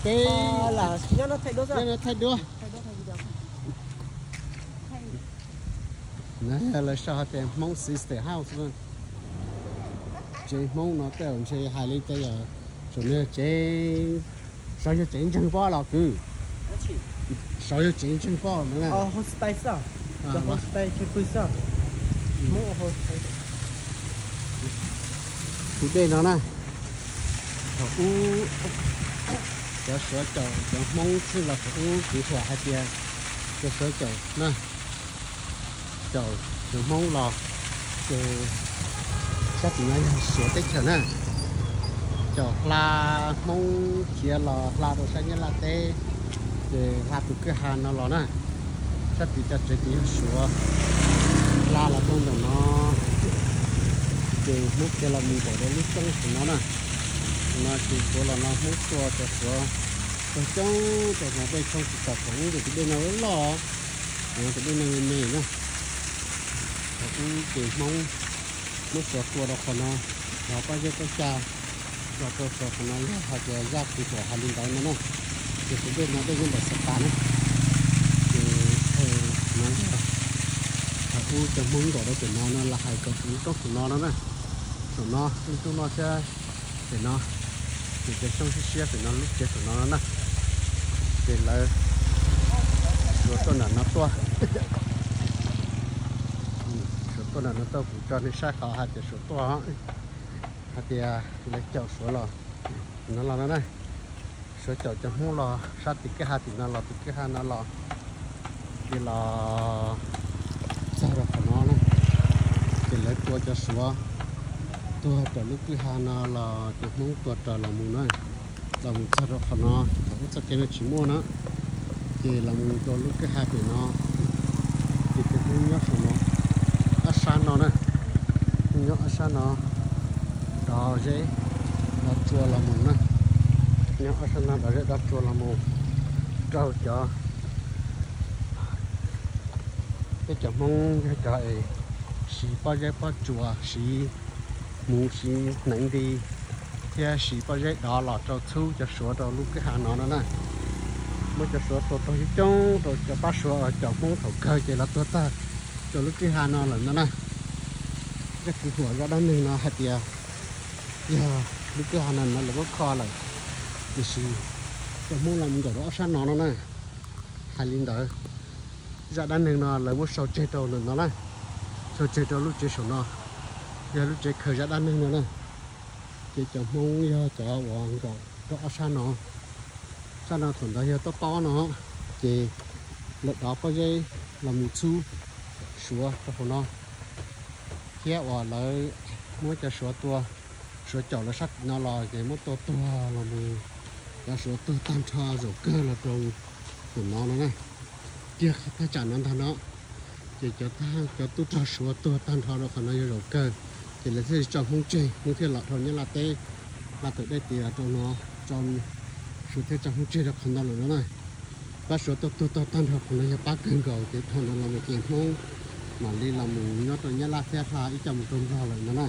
Peb nyob no thaij duab. Lawv sau hais tias Hmoob sister house. Tsev Hmoob no tej zaum ntshe hais li tej yog saum no yog tsev, saum yog tsev ntseeg pob los kwv, saum yog tsev ntseeg pob no. Tus dej no na, thaum ub cov Suav caum cov Hmoob xwb los thaum ub kuv thuam hais tias cov Suav caum na, caum cov Hmoob los ces sab tim no yog Suav teb chaws na, caum hla Hmoob khiav los hla rau sab Nyab Laj teb, ces hla tus kwj ha no los na. Sab tim cov tsev tim yog Suav, hla los rau ntawm no, ces Hmoob khiav los mus nkaum rau lub roob saum no na. No ces Suav los no Hmoob tua cov Suav coob coob rau no, dej tshoob tsis txaus thaum ub ces tus dej no loj loj, tus dej no me me na. Thaum ub ces Hmoob muab Suav tua rau qhov no, cov pob zeb pob xya los rau Suav qhov no, yog hais tias zaj kwv huam hais li ntawd no na. Ces tus dej no dej nyob ntawm Xab Tas na, ces no yog thaum ub cov Hmoob nkaum rau pem no no los hais kom tus lub roob saum no no na. Saum no lub roob no thiab pem no, ces cov xyoob siab siab pem no lub tsev saum no no na. Ces lawv Suav tuaj nram no tuaj, Suav tuaj nram no tuaj kuv tso nej saib qhov hais tias Suav tuaj, hais tias lawv caum Suav los no los no na. Suav caum cov Hmoob los sab tim kwj ha tim no los tus kwj ha no los, ces los txog rau qhov no na, ces lawv tua cov Suav tuag raws lub kwj ha no los cov Hmoob tua raws los mus na, los mus txog rau qhov no, thaum ub txoj kev no tsis muaj na, ces los mus rau lub kwj ha pem no, ces cov Hmoob nyob saum no, ob sab no na, nyob ob sab no dov zeb dov tsua los mus na, nyob ob sab no dov zeb dov tsua los mus rau cov peb cov Hmoob yog cov es siv pob zeb pob tsuas, siv hmuv siv hneev nti thiab siv pob zeb dov los rau txhub cov Suav rau lub kwj ha no no na. Muab cov Suav tua tuag coob coob rau cov pab Suav caum Hmoob thaum kawg ces los tuag tag rau lub kwj ha no lawm no na. Zaj kwv huam zaj dab neeg no hais tias yog lub kwj ha no no lawv muab kho lawm, tiam sis cov Hmoob los mus nkaum rau ob sab no no na. Hais li ntawd, zaj dab neeg no lawv muab sau tseg rau ntawm no na, sau tseg rau lub tsev saum no, yog lub tsev khaws zaj dab neeg no na. Ces cov Hmoob yog cov uas nkaum rau ob sab no, sab no thaum ntawd yog tob tob no, ces lawv dov pob zeb los mus txhub Suav rau hauv no, thiab uas lawv muab cov Suav tua, Suav caum lawv sab tim no los ces muab tua tuag los mus, cov Suav tuag tag nrho zaum kawg los rau ntawm no no na. Kiag thaj tsam no ntag no, ces cov tub rog Suav tuag tag nrho rau qhov no yog zaum kawg, ces lawv thiaj li tso Hmoob tseg, Hmoob thiaj los dhau Nyab Laj teb, hla tawm dej tias rau no, tso, Suav thiaj tso Hmoob tseg rau qhov no lawm no na. Pab Suav tuaj tuag tag nrho qhov no yog pab kawg nkaus, ces dhau no los mus ces Hmoob mam li los mus nyob rau Nyab Laj thiab hla ib co mus rau Nplog lawm no na.